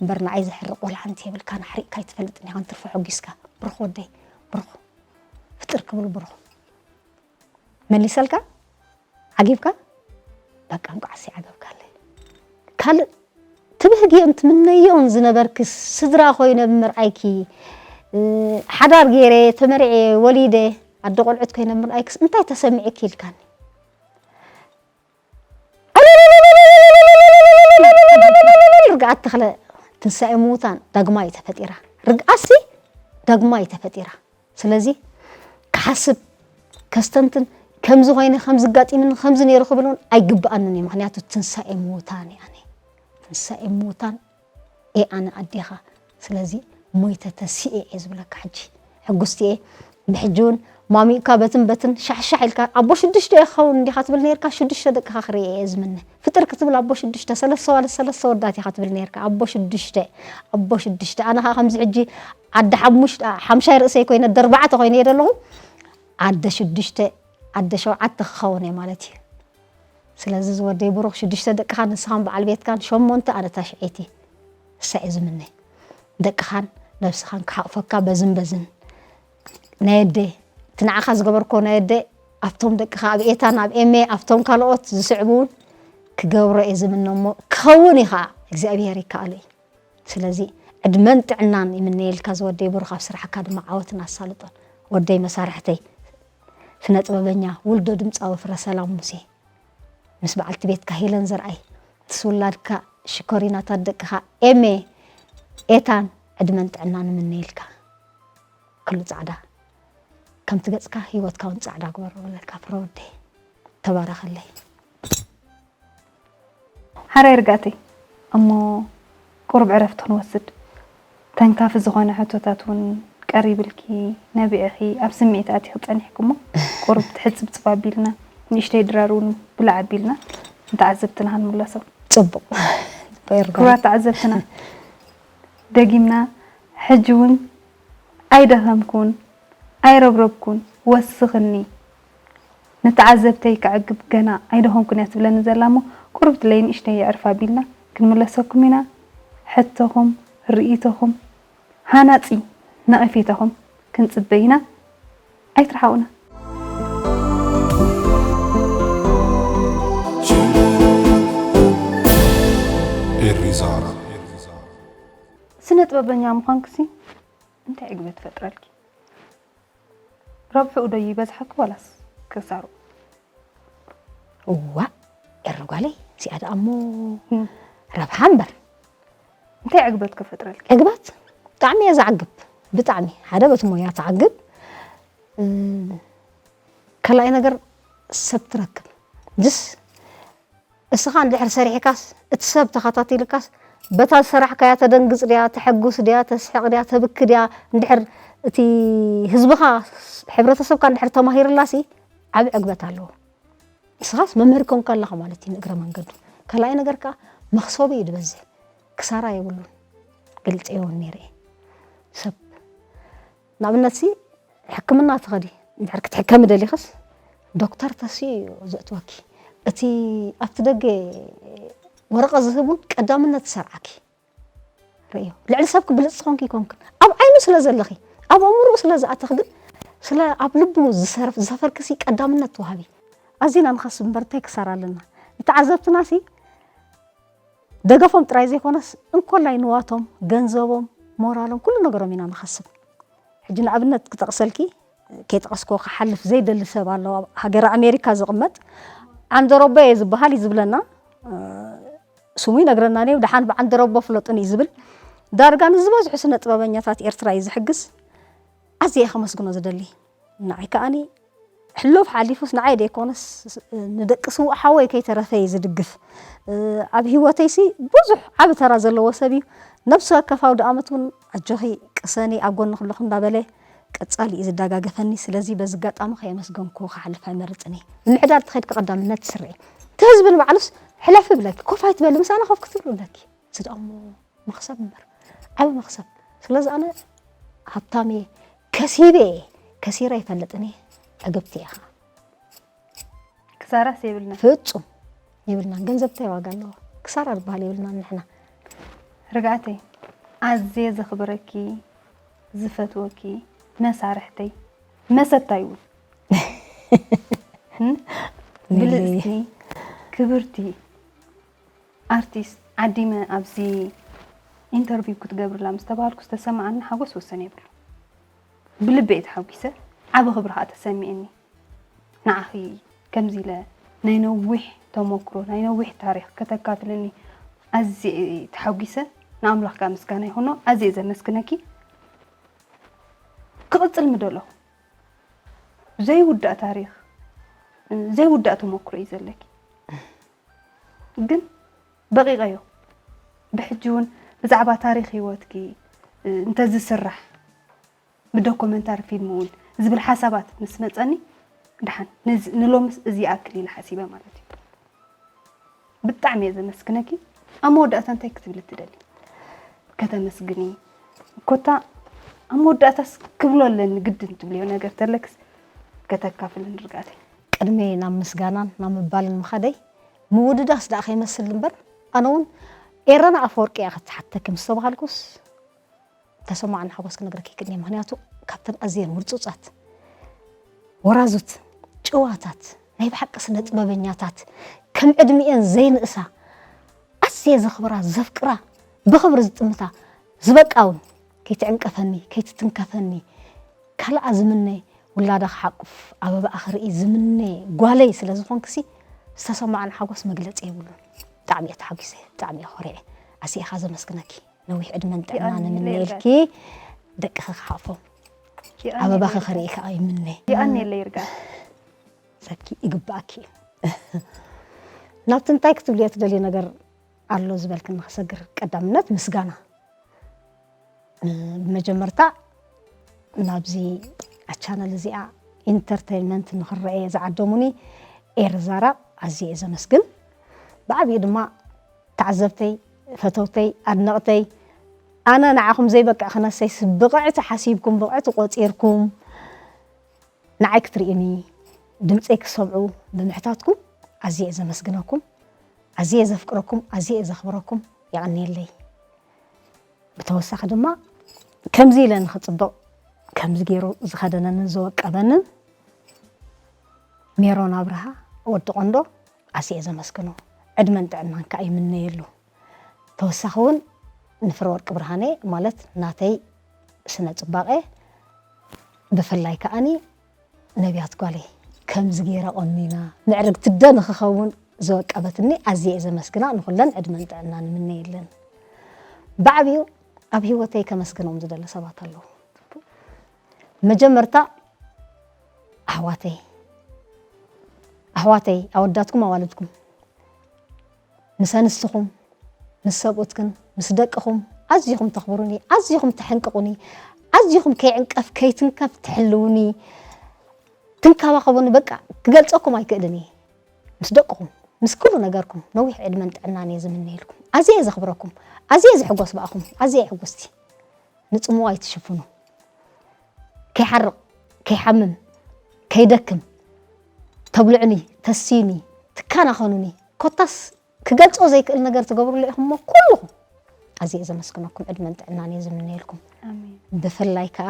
እምበር ንዓይ ዘሕርቕ ወላ ሓንቲ የብልካን። ኣሕሪቕካ ኣይትፈልጥን ኢኻ ንትርፎ ሕጒስካ። ብሩኽ ወደይ ብሩኽ ፍጥር ክብል ብሩኽ መሊሰልካ ዓጊብካ በቃ እንቋዕ ዓገብካለይ። ካልእ ትብህግዮን ትምነዮን ዝነበርክስ ስድራ ኮይነ ብምርኣይኪ ሓዳር ገይረ ተመርዕየ ወሊደ ኣደ ቆልዑት ኮይነ ብምርኣይክስ እንታይ ተሰሚዕኪ ኢልካኒ። ርግኣት ተኽለ ትንሳኤ ምዉታን ዳግማይ ተፈጢራ። ርግኣትሲ ዳግማይ ተፈጢራ። ስለዚ ክሓስብ ከስተንትን ከምዚ ኮይነ ከምዚ ጋጢምኒ ከምዚ ነይሩ ክብል እውን ኣይግብኣንን እዩ። ምክንያቱ ትንሳኤ ምዉታን እየ ኣነ። ትንሳኤ ምዉታን እየ ኣነ ኣዴኻ። ስለዚ ሞይተ ተሲኤ እየ ዝብለካ ሕጂ። ሕጉስቲ እየ። ብሕጂ እውን ማሚእካ በትን በትን ሻሕሻሕ ኢልካ ኣቦ ሽዱሽተ እየ ክኸውን እንዲኻ ትብል ነርካ። ሽዱሽተ ደቅኻ ክርኢ እየ ዝምነ። ፍጥር ክትብል ኣቦ ሽዱሽተ ሰለስተ ዋልስ ሰለስተ ወዳት ኢኻ ትብል ነርካ። ኣቦ ሽዱሽተ ኣቦ ሽዱሽተ ኣነ ኸዓ ከምዚ ሕጂ ዓዲ ሓሙሽተ ሓምሻይ ርእሰይ ኮይነ ደርባዕተ ኮይነ እየ ዘለኹ። ዓደ ሽዱሽተ ዓደ ሸውዓተ ክኸውን እየ ማለት እዩ። ስለዚ ዝወደይ ብሩኽ ሽዱሽተ ደቅኻ ንስኻን በዓል ቤትካን ሸሞንተ ኣነ ታሽዐይቲ እሳ እየ ዝምነ። ደቅኻን ነብስኻን ክሓቕፈካ በዝን በዝን ናይ ኣደ እቲ ንዓኻ ዝገበርኮ ናይ ኣደ ኣብቶም ደቅኻ ኣብ ኤታን ኣብ ኤሜ ኣብቶም ካልኦት ዝስዕቡ እውን ክገብሮ እየ ዝምነ እሞ ክኸውን እዩ ከዓ እግዚኣብሄር ይከኣሎ እዩ። ስለዚ ዕድመን ጥዕናን ይምነየልካ ዝወደይ ብሩኽ ኣብ ስራሕካ ድማ ዓወትን ኣሳልጦን። ወደይ መሳርሕተይ ስነ ጥበበኛ ውልዶ ድምፃዊ ፍረ ሰላም ሙሴ ምስ በዓልቲ ቤትካ ሄለን ዘርኣይ ምስ ውላድካ ሽኮሪናታት ደቅኻ ኤሜ ኤታን ዕድመን ጥዕናን ይምነየልካ። ክሉ ጻዕዳ ከምቲ ገጽካ ህይወትካ እውን ጻዕዳ ግበሮ በለካ ፍረ ወደይ። ተባረኸለይ። ሓራይ ርጋእተይ እሞ ቁሩብ ዕረፍቲ ክንወስድ ተንካፊ ዝኾነ ሕቶታት እውን ቀሪብልኪ ነቢዕኺ ኣብ ስምዒት ኣቲኺ ጸኒሕኪ እሞ ቁሩብ ትሕጽብጽብ ኣቢልና ንእሽተይ ድራር እውን ብላዕ ኣቢልና ንተዓዘብትና ክንምለሶም። ጽቡቕ። ክቡራት ተዓዘብትና ደጊምና ሕጂ እውን ኣይደኸምኩን ኣይረብረብኩን ወስኽኒ ንተዓዘብተይ ከዕግብ ገና ኣይደኸምኩን እያ ትብለኒ ዘላ እሞ ቁሩብ ድለይ ንእሽተይ የዕርፍ ኣቢልና ክንምለሰኩም ኢና። ሕቶኹም፣ ርእይቶኹም፣ ሃናጺ ነቐፌታኹም ክንጽበ ኢና። ኣይትርሓቑና። ኤሪዛራ። ስነ ጥበበኛ ምዃንክሲ እንታይ ዕግበት ፈጥረልኪ? ረብሕኡ ዶ ይበዝሓኪ ዋላስ ክሳርኡ? እዋእ ኤሪ ጓለይ እዚኣ ደኣ እሞ ረብሓ እምበር እንታይ ዕግበት ከፈጥረልኪ? ዕግበት ብጣዕሚ እየ ዘዕግብ ብጣዕሚ ሓደ በቲ ሞያ ትዓግብ ካልኣይ ነገር ሰብ ትረክብ ጅስ እስኻ እንድሕር ሰሪሕካስ እቲ ሰብ ተኸታቲልካስ በታ ዝሰራሕካያ ተደንግፅ ድያ ተሐጉስ ድያ ተስሕቕ ድያ ተብኪ ድያ እንድሕር እቲ ህዝብኻ ሕብረተሰብካ እንድሕር ተማሂርላሲ ዓብ ዕግበት ኣለዎ ንስኻስ መምህር ኮንካ ኣለኻ ማለት እዩ ንእግረ መንገዱ ካልኣይ ነገር ከዓ መኽሰቡ እዩ ዝበዝሕ ክሳራ የብሉን ገልፀዮ ነይረ ሰብ ንኣብነትሲ ሕክምና ትኸዲ እንድሕር ክትሕከሚ ደሊኽስ ዶክተር ተስኡ እዩ ዘእትወኪ እቲ ኣብቲ ደገ ወረቐት ዝህብ እውን ቀዳምነት ይሰርዓኪ ርእዮ ልዕሊ ሰብ ክብልፅ ዝኾንኪ ይኮንክን ኣብ ዓይኑ ስለ ዘለኺ ኣብ ኣእምርኡ ስለ ዝኣተኺ ግን ስለ ኣብ ልቡ ዝሰፈርክሲ ቀዳምነት ትወሃቢ ኣዚና ንኸስብ እምበር እንታይ ክሳራ ኣለና ንተዓዘብትናሲ ደገፎም ጥራይ ዘይኮነስ እንኮላይ ንዋቶም ገንዘቦም ሞራሎም ኩሉ ነገሮም ኢና ንኸስብ ሕጂ ንኣብነት ክጠቕሰልኪ ከይጠቐስክዎ ክሓልፍ ዘይደሊ ሰብ ኣሎ ኣብ ሃገረ ኣሜሪካ ዝቕመጥ ዓንደሮቦ እየ ዝበሃል እዩ ዝብለና ስሙ ይነግረና ነዩ ደሓን ብዓንደሮቦ ፍለጡን እዩ ዝብል ዳርጋ ንዝበዝሑ ስነ ጥበበኛታት ኤርትራ እዩ ዝሕግዝ ኣዝየ ከመስግኖ ዝደሊ ንዓይ ከኣኒ ሕሉፍ ሓሊፉስ ንዓይ ደይኮነስ ንደቂ ስዉእ ሓወይ ከይተረፈ እዩ ዝድግፍ ኣብ ህይወተይሲ ብዙሕ ዓቢ ተራ ዘለዎ ሰብ እዩ ነብሱ ኣከፋው ደኣመት እውን ኣጆኺ ቅሰኒ ኣብ ጎኒ ክለኹ እንዳበለ ቀጻሊ እዩ ዝደጋገፈኒ። ስለዚ በዚ ኣጋጣሚ ከየመስገንኩ ክሓልፍ ኣይመርጽን እየ። ንምሕዳር ተኸድኪ ቀዳምነት ትስርዒ። እቲ ህዝቢ ንባዕሉስ ሕለፊ ይብለኪ፣ ኮፍ ኣይትበሊ፣ ምሳና ኮፍ ክትብሉ ኣለኪ። እዚ ደኣ እሞ መኽሰብ እምበር፣ ዓቢ መኽሰብ። ስለዚ ኣነ ሃብታም እየ፣ ከሲበ እየ፣ ከሲረ ኣይፈልጥን እየ። ዕግብቲ እየ ኸኣ። ክሳራስ የብልና። ፍጹም የብልናን። ገንዘብ እንታይ ዋጋ ኣለዎ? ክሳራ ዝበሃል የብልናን ንሕና። ርግኣተይ፣ ኣዝየ ዘኽብረኪ፣ ዝፈትወኪ፣ መሳርሕተይ፣ መሰታይ እውን። እም? ሜሊ። ብልጽቲ፣ ክብርቲ፣ ኣርቲስት፣ ዓዲመ ኣብዚ ኢንተርቪው ክትገብርላ ምስ ተባሃልኩ ዝተሰማዓኒ ሓጎስ ወሰን የብሉ። ብልቢ እየ ተሓጒሰ፣ ዓቢ ክብሪ ኸኣ ተሰሚዕኒ። ንዓኺ ከምዚ ኢለ ናይ ነዊሕ ተመክሮ፣ ናይ ነዊሕ ታሪኽ ከተካፍልኒ ኣዝየ እየ ተሓጒሰ። ንኣምላኽ ከኣ ምስጋና ይኹኖ፣ ኣዝየ እየ ዘመስግነኪ። ክቕጽል ምደለኹ። ዘይውዳእ ታሪኽ፣ ዘይውዳእ ተመክሮ እዩ ዘለኪ። ግን በቒቐዮ። ብሕጂ እውን ብዛዕባ ታሪኽ ህይወትኪ፣ እ፣ እንተዝስራሕ ብዶኩመንታሪ ፊልም እውን ዝብል ሓሳባት ምስ መጸኒ፣ ደሓን፣ ነዚ፣ ንሎምስ እዚ ይኣክል ኢለ ሓሲበ ማለት እዩ። ብጣዕሚ እየ ዘመስግነኪ። ኣብ መወዳእታ እንታይ ክትብሊ ትደሊ? ከተመስግኒ፣ ኮታ ኣብ መወዳእታስ ክብሎ ኣለኒ ግድን ትብልዮ ነገር ተለክስ ከተካፍልን ርግኣተይ። ቅድሚ ናብ ምስጋናን ናብ ምባልን ምኻደይ፣ ምውድዳስ ደኣ ከይመስል እምበር፣ ኣነ እውን ኤረና ኣፈወርቂ እያ ክትሓተኪ ምስ ተባሃልኩስ፣ ተሰማዕን ሓጎስ ክነግረኪ ይክእል እየ። ምኽንያቱ ካብተን ኣዝየን ውርጹጻት፣ ወራዙት፣ ጭዋታት፣ ናይ ብሓቂ ስነ ጥበበኛታት፣ ከም ዕድሚኤን ዘይንእሳ፣ ኣዝየ ዘኽብራ፣ ዘፍቅራ፣ ብኽብሪ ዝጥምታ፣ ዝበቃ እውን ከይትዕንቀፈኒ፣ ከይትትንከፈኒ፣ ካልኣ ዝምነ ውላዳ ክሓቁፍ፣ ኣበባኣ ክርኢ ዝምነ ጓለይ ስለ ዝኾንክሲ፣ ዝተሰማዕን ሓጎስ መግለጺ የብሉን። ብጣዕሚ እየ ተሓጒሰ፣ ብጣዕሚ እየ ኮሪዐ። ኣስኢኻ ዘመስግነኪ። ነዊሕ ዕድመን ጥዕናን ይቐንየለይ ይምነየልኪ። ደቅኺ ክሓፎም። ይቐንየለይ ኣበባኺ ይርጋ። ክርኢ ከኣ ይምነ። ይቐንየለይ ይርጋ። ዘኪ ይግባኣኪ እዩ። ናብቲ እንታይ ክትብልዮ ትደልዮ ነገር ኣሎ ዝበልክኒ ክሰግር፣ ቀዳምነት ምስጋና። እ፣ ብመጀመርታ ናብዚ ቻነል እዚኣ ኢንተርቴይንመንት ንኽረኤ ዝዓደሙኒ ኤር ዛራ ኣዝየ እየ ዘመስግን። ብዓብዩ ድማ ተዓዘብተይ፣ ፈተውተይ፣ ኣድነቕተይ፣ ኣነ ንዓኹም ዘይበቅዕ ክነሰይስ ብቕዕቲ ሓሲብኩም፣ ብቕዕቲ ቆጺርኩም፣ ንዓይ ክትርእዩኒ፣ ድምፀይ ክትሰምዑ ብምሕታትኩም ኣዝየ እየ ዘመስግነኩም፣ ኣዝየ እየ ዘፍቅረኩም፣ ኣዝየ እየ ዘኽብረኩም። የቐንየለይ። ብተወሳኺ ድማ ከምዚ ኢለ ንኽጽብቕ፣ ከምዚ ገይሩ ዝኸደነንን ዝወቀበንን ሜሮን ኣብርሃ ወዲ ቆንዶ ኣዝየ እየ ዘመስግኖ። ዕድመን ጥዕናን ከኣ ይምነየሉ። ተወሳኺ እውን ንፍረወርቂ ብርሃነ ማለት ናተይ ስነ ጽባቐ ብፍላይ ከኣኒ ነቢያት ጓለይ ከምዚ ገይራ ቆኒና ምዕርግቲ ደ ንኽኸውን ዝወቀበትኒ ኣዝየ እየ ዘመስግና። ንኹለን ዕድመን ጥዕናን ይምነየለን። ብዓብዩ ኣብ ህይወተይ ከመስግኖም ዝደሊ ሰባት ኣለዉ። መጀመርታ ኣሕዋተይ፣ ኣሕዋተይ ኣወዳትኩም ኣዋልድኩም ምስ ኣንስትኹም፣ ምስ ሰብኡትክን፣ ምስ ደቅኹም ኣዚኹም ተኽብሩኒ፣ ኣዚኹም ተሐንቅቑኒ፣ ኣዚኹም ከይዕንቀፍ ከይትንከፍ ትሕልዉኒ፣ ትንከባኸቡኒ፣ በቃ ክገልጸኩም ኣይክእልን እየ። ምስ ደቅኹም፣ ምስ ኩሉ ነገርኩም ነዊሕ ዕድመን ጥዕናን እየ ዝምነየልኩም። ኣዝየ እየ ዘኽብረኩም፣ ኣዝየ እየ ዝሕጎስ ብኣኹም፣ ኣዝየ እየ ሕጉስቲ። ንጽምዋ ኣይትሽፍኑ። ከይሓርቕ፣ ከይሓምም፣ ከይደክም፣ ተብልዑኒ፣ ተስዩኒ፣ ትከናኸኑኒ፣ ኮታስ ክገልጾ ዘይክእል ነገር ትገብሩሉ ኢኹም እሞ ኩልኹም ኣዝየ እየ ዘመስግነኩም፣ ዕድመን ጥዕናን እየ ዝምነየልኩም። ኣሜን። ብፍላይ ከኣ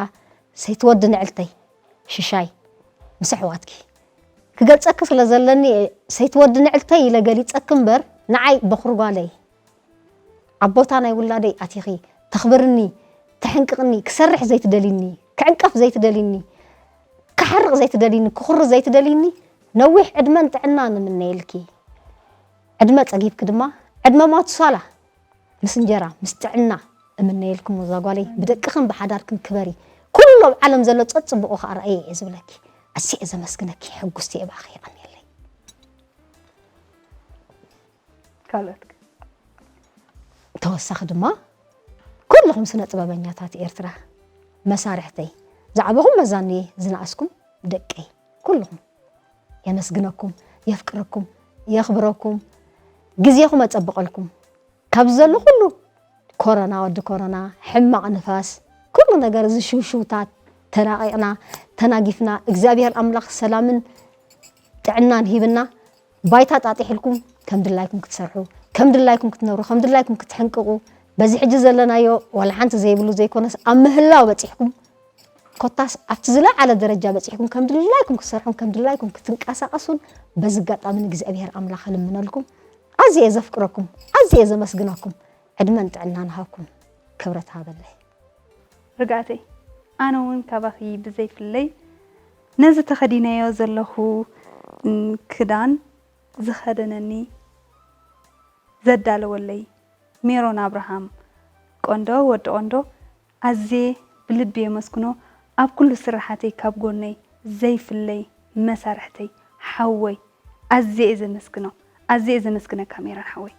ሰይቲ ወዲ ንዕልተይ ሽሻይ ምስ ኣሕዋትኪ ክገልጸኪ ስለ ዘለኒ እየ ሰይቲ ወዲ ንዕልተይ ኢለ ገሊጸኪ እምበር ንዓይ በኹሪ ጓለይ ኣብ ቦታ ናይ ውላደይ ኣቲኺ ተኽብርኒ፣ ተሕንቅቕኒ፣ ክሰርሕ ዘይትደልይኒ፣ ክዕንቀፍ ዘይትደልይኒ፣ ክሓርቕ ዘይትደልይኒ፣ ክኹሪ ዘይትደልይኒ ነዊሕ ዕድመን ጥዕናን እምነየልኪ። ዕድመ ጸጊብኪ ድማ ዕድመ ማቱሳላ ምስ እንጀራ ምስ ጥዕና እምነየልክሞ እዛ ጓለይ። ብደቅኽን ብሓዳርክን ክበሪ። ኩሉ ኣብ ዓለም ዘሎ ጸጽቡቑ ከኣ ርኣየ እየ ዝብለኪ። ኣዝየ እየ ዘመስግነኪ፣ ሕጉስቲ እየ ብኣኺ፣ የቐንየለይ። ካልኦት ከ? ተወሳኺ ድማ ኩልኹም ስነ ጥበበኛታት ኤርትራ መሳርሕተይ፣ ዝዓበኹም መዛኑ እየ፣ ዝነኣስኩም ደቀይ ኩልኹም። የመስግነኩም፣ የፍቅረኩም፣ የኽብረኩም፣ ግዜኹም ኣጸብቐልኩም። ካብ ዘሎ ኩሉ ኮረና፣ ወዲ ኮረና፣ ሕማቕ ንፋስ፣ ኩሉ ነገር እዚ ሽውሽውታት ተናቒቕና፣ ተናጊፍና፣ እግዚኣብሔር ኣምላኽ ሰላምን ጥዕናን ሂብና፣ ባይታ ጣጢሕልኩም ከም ድላይኩም ክትሰርሑ፣ ከም ድላይኩም ክትነብሩ፣ ከም ድላይኩም ክትሕንቅቑ፣ በዚ ሕጂ ዘለናዮ ዋላ ሓንቲ ዘይብሉ ዘይኮነስ ኣብ ምህላው በጺሕኩም፣ ኮታስ ኣብቲ ዝለዓለ ደረጃ በጺሕኩም ከም ድላይኩም ክትሰርሑን ከም ድላይኩም ክትንቀሳቐሱን በዚ ኣጋጣሚ ንእግዚኣብሔር ኣምላኽ እልምነልኩም። ኣዝየ እየ ዘፍቅረኩም፣ ኣዝየ እየ ዘመስግነኩም። ዕድመን ጥዕናን ሃብኩም። ክብረት ሃበለይ። ርግኣተይ፣ ኣነ እውን ካባኺ ብዘይፍለይ ነዚ ተኸዲነዮ ዘለኹ፣ ም፣ ክዳን ዝኸደነኒ ዘዳለወለይ ሜሮን ኣብርሃም፣ ቆንዶ ወዲ ቆንዶ፣ ኣዝየ ብልቢ የመስግኖ። ኣብ ኩሉ ስራሓተይ ካብ ጎነይ ዘይፍለይ መሳርሕተይ ሓወይ ኣዝየ እየ ዘመስግኖ። ኣዝየ እየ ዘመስግነካ ሜሮን ሓወይ።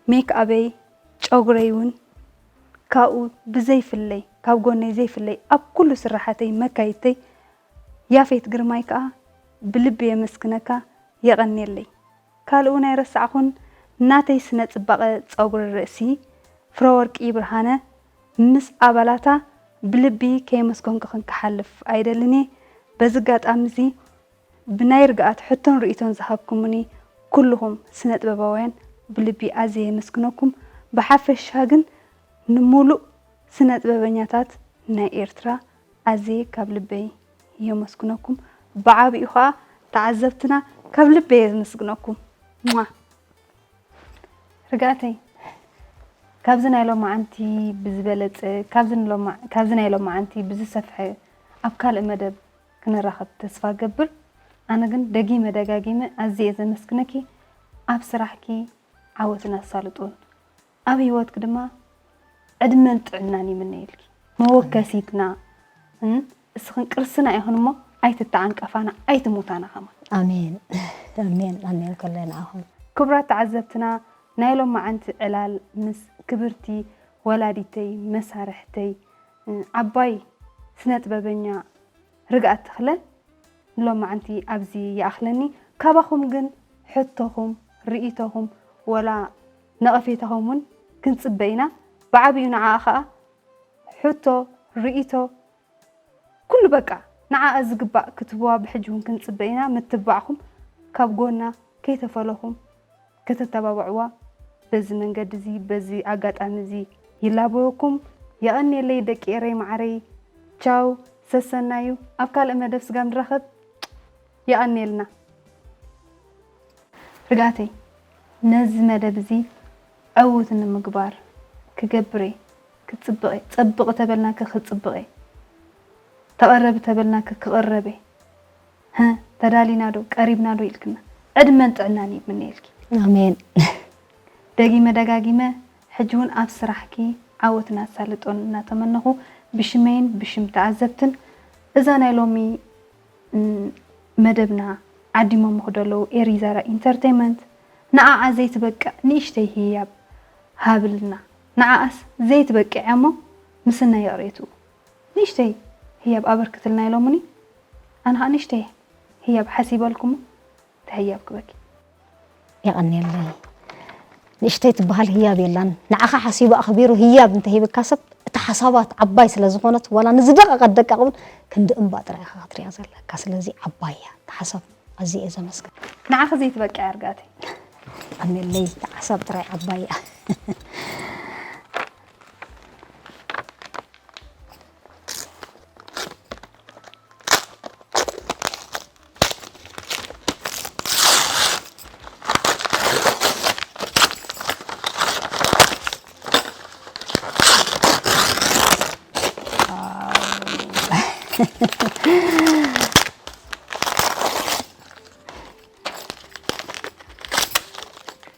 ሜክ ኣበይ፣ ጨጉረይ እውን ካብኡ ብዘይፍለይ፣ ካብ ጎነይ ዘይፍለይ ኣብ ኩሉ ስራሓተይ መካይድተይ ያፌት ግርማይ ከኣ ብልቢ የመስግነካ፣ የቐንየለይ። ካልእ እውን ኣይረሳዕኹን፣ ናተይ ስነ ጽባቐ ጸጉሪ ርእሲ ፍረወርቂ ብርሃነ ምስ ኣባላታ ብልቢ ከየመስገንኩኽን ክሓልፍ ኣይደልን እየ። በዚ ኣጋጣሚ እዚ ብናይ ርግኣት ሕቶን ርእይቶን ዝሃብኩምኒ ኩልኹም ስነ ጥበባውያን ብልቢ ኣዝየ የመስግነኩም። ብሓፈሻ ግን ንምሉእ ስነ ጥበበኛታት ናይ ኤርትራ ኣዝየ ካብ ልበይ የመስግነኩም። ብዓቢኡ ኸኣ ተዓዘብትና ካብ ልበይ የመስግነኩም። ሟ። ርግኣተይ፣ ካብዚ ናይ ሎማዓንቲ ብዝበለጸ፣ ካብዚ ንሎማ-፣ ካብዚ ናይ ሎማዓንቲ ብዝሰፍሐ ኣብ ካልእ መደብ ክንራኸብ ተስፋ እገብር። ኣነ ግን ደጊመ ደጋጊመ ኣዝየ እየ ዘመስግነኪ። ኣብ ስራሕኪ ዓወትን ኣሳልጦን፣ ኣብ ህይወትኪ ድማ ዕድመን ጥዕናን ይምነየልኪ። መወከሲትና፣ እም፣ እስኽን ቅርስና ኢኽን እሞ ኣይትተዓንቀፋና፣ ኣይትሙታና ከማን። ኣሜን፣ ኣሜን፣ ኣሜን። ከሎ ንዓኹም። ክቡራት ተዓዘብትና፣ ናይ ሎማዓንቲ ዕላል ምስ ክብርቲ ወላዲተይ፣ መሳርሕተይ፣ ዓባይ ስነ ጥበበኛ ርግኣት ተኽለ ንሎማዓንቲ ኣብዚ ይኣኽለኒ። ካባኹም ግን ሕቶኹም፣ ርእይቶኹም፣ ወላ ነቐፌታኹም እውን ክንጽበ ኢና። ብዓቢኡ ንዓኣ ኸኣ ሕቶ፣ ርእይቶ፣ ኩሉ በቃ ንዓኣ ዝግባእ ክትህብዋ ብሕጂ እውን ክንጽበ ኢና። ምትብባዕኩም ካብ ጎና ከይተፈለኹም ከተተባብዕዋ በዚ መንገዲ እዚ፣ በዚ ኣጋጣሚ እዚ ይላበወኩም። የቐንየለይ ደቂ ኤረይ መዓረይ። ቻው፣ ሰሰናዩ። ኣብ ካልእ መደብ ስጋብ ንራኸብ፣ የቐንየልና። ርግኣተይ፣ ነዚ መደብ እዚ ዕዉት ንምግባር ክገብር እየ፣ ክጽብቕ እየ። ጸብቒ ተበልናኪ ክጽብቕ እየ። ተቐረቢ ተበልናኪ ክቕረብ እየ። ሀ፣ ተዳሊና ዶ፣ ቀሪብና ዶ ኢልክና። ዕድመን ጥዕናን ይምነየልኪ። ኣሜን። ደጊመ ደጋጊመ፣ ሕጂ እውን ኣብ ስራሕኪ ዓወትን ኣሳልጦን እናተመነኹ፣ ብሽመይን ብሽም ተዓዘብትን እዛ ናይ ሎሚ፣ ም፣ መደብና ዓዲሞምኹ ዘለዉ ኤሪዛራ ኢንተርቴይንመንት፣ ንዓኣ ዘይትበቅዕ ንእሽተይ ህያብ ሃብልና። ንዓኣስ ዘይትበቅዕ እያ እሞ፣ ምስናይ ይቕሬትኡ። ንእሽተይ ህያብ ኣበርክትልና ኢሎምኒ። ኣነ ኸኣ ንእሽተይ ህያብ ሓሲበልኩሞ፣ ተህያብ ክበኪ። የቐንየለይ። ንእሽተይ ትበሃል ህያብ የላን። ንዓኻ ሓሲቡ ኣኽቢሩ ህያብ እንተሂብካ ሰብ፣ እታ ሓሳባት ዓባይ ስለ ዝኾነት፣ ዋላ ንዝደቐቐት ደቃቕ እውን ክንዲ እምባ ጥራይ ኢኻ ክትሪኣ ዘለካ። ስለዚ ዓባይ እያ እታ ሓሳብ። ኣዝየ እየ ዘመስግን። ንዓኺ ዘይትበቅዕ እያ ርግኣተይ። የቐንየለይ። እታ ሓሳብ ጥራይ ዓባይ እያ።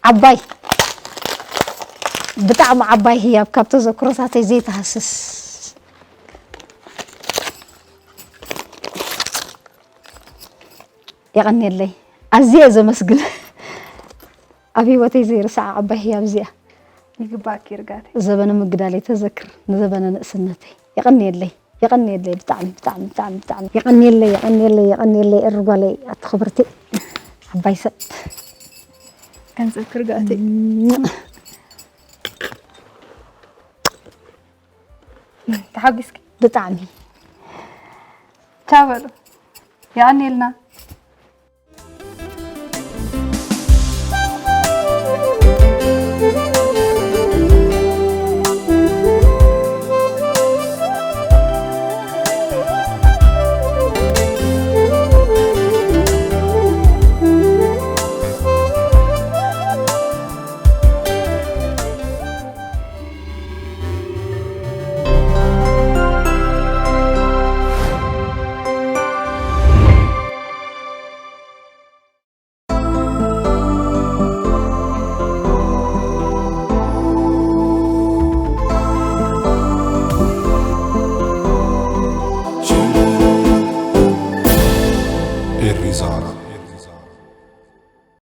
ዓባይ፣ ብጣዕሚ ዓባይ ህያብ፣ ካብ ተዘክሮታተይ ዘይተሃስስ። የቐንየለይ። ኣዝየ እየ ዘመስግን። ኣብ ህይወተይ ዘይርስዓ ዓባይ ህያብ እዚኣ። ይግባእኪ ርግኣተይ። ዘበነ ምግዳለይ ተዘክር፣ ንዘበነ ንእስነተይ። የቐንየለይ። የቐንየለይ ብጣዕሚ ብጣዕሚ ብጣዕሚ ብጣዕሚ የቐንየለይ የቐንየለይ የቐንየለይ እርጓለይ ኣቲ ክብርቲ ዓባይ ሰብ ገንዘብ ክርጋእቲ ተሓጒስኪ ብጣዕሚ ቻው በሉ። የቐንየልና። Erizara.